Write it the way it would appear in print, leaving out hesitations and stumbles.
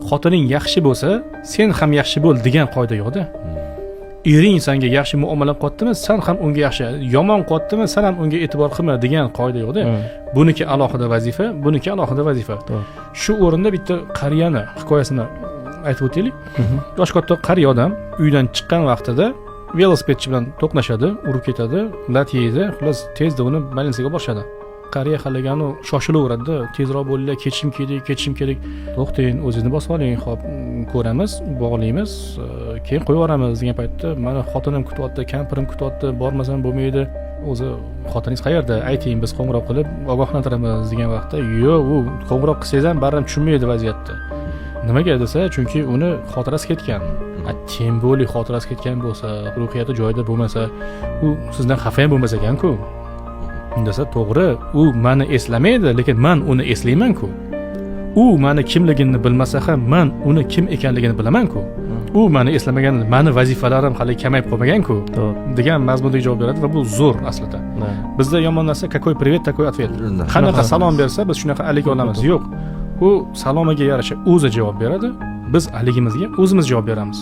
Xotining yaxshi bo'lsa, sen ham yaxshi bo'l degan qoida yo'qda. Ering senga yaxshi muomala qilyaptimi, san ham unga yaxshi, yomon qilyaptimi, san ham unga e'tibor qilma degan qoida yo'qda. Buniki alohida vazifa, buniki alohida vazifa. Shu o'rinda bitta qariyani hikoyasini aytib o'taylik. Yoshi katta qariya odam uydan chiqqan vaqtida velosipedchi bilan to'qnashadi, urib ketadi, lat yeydi. Xullas, tezda uni больница ga borishadi. Qariya haligi shoshilaveradida: "Tezroq bo'linglar, ketishim kerak, ketishim kerak." "To'xtang, o'zingizni bosib oling, hop, ko'ramiz, bog'laymiz, keyin qo'yib yuboramiz" degan paytda, "Mani xotinim kutyapti, kampirim kutyapti, bormasam bo'lmaydi." "O'zi xotiningiz qayerda, ayting, biz qo'ng'iroq qilib ogohlantiramiz" degan vaqtda, "Yo'q, u qo'ng'iroq qilsangiz ham baribir tushunmaydi vaziyatni." Nimaga desa, chunki uni xotirasi ketgan. Тем более xotirasi ketgan bo'lsa, ruhiyati joyida bo'lmasa, u sizdan xafa ham bo'lmas ekanku desa, to'g'ri, u mani eslamaydi, lekin man uni eslaymanku. U mani kimligimni bilmasa ham, man uni kim ekanligini bilamanku. U mani eslamagan, mani vazifalarim hali kamayib qolmaganku degan mazmundagi javob beradi va bu zo'r aslida. Bizda yomon narsa: какой привет, такой ответ. Qanaqa salom bersa, biz shunaqa alik olamiz. Yo'q, u salomiga yarasha o'zi javob beradi, biz aligimizga o'zimiz javob beramiz.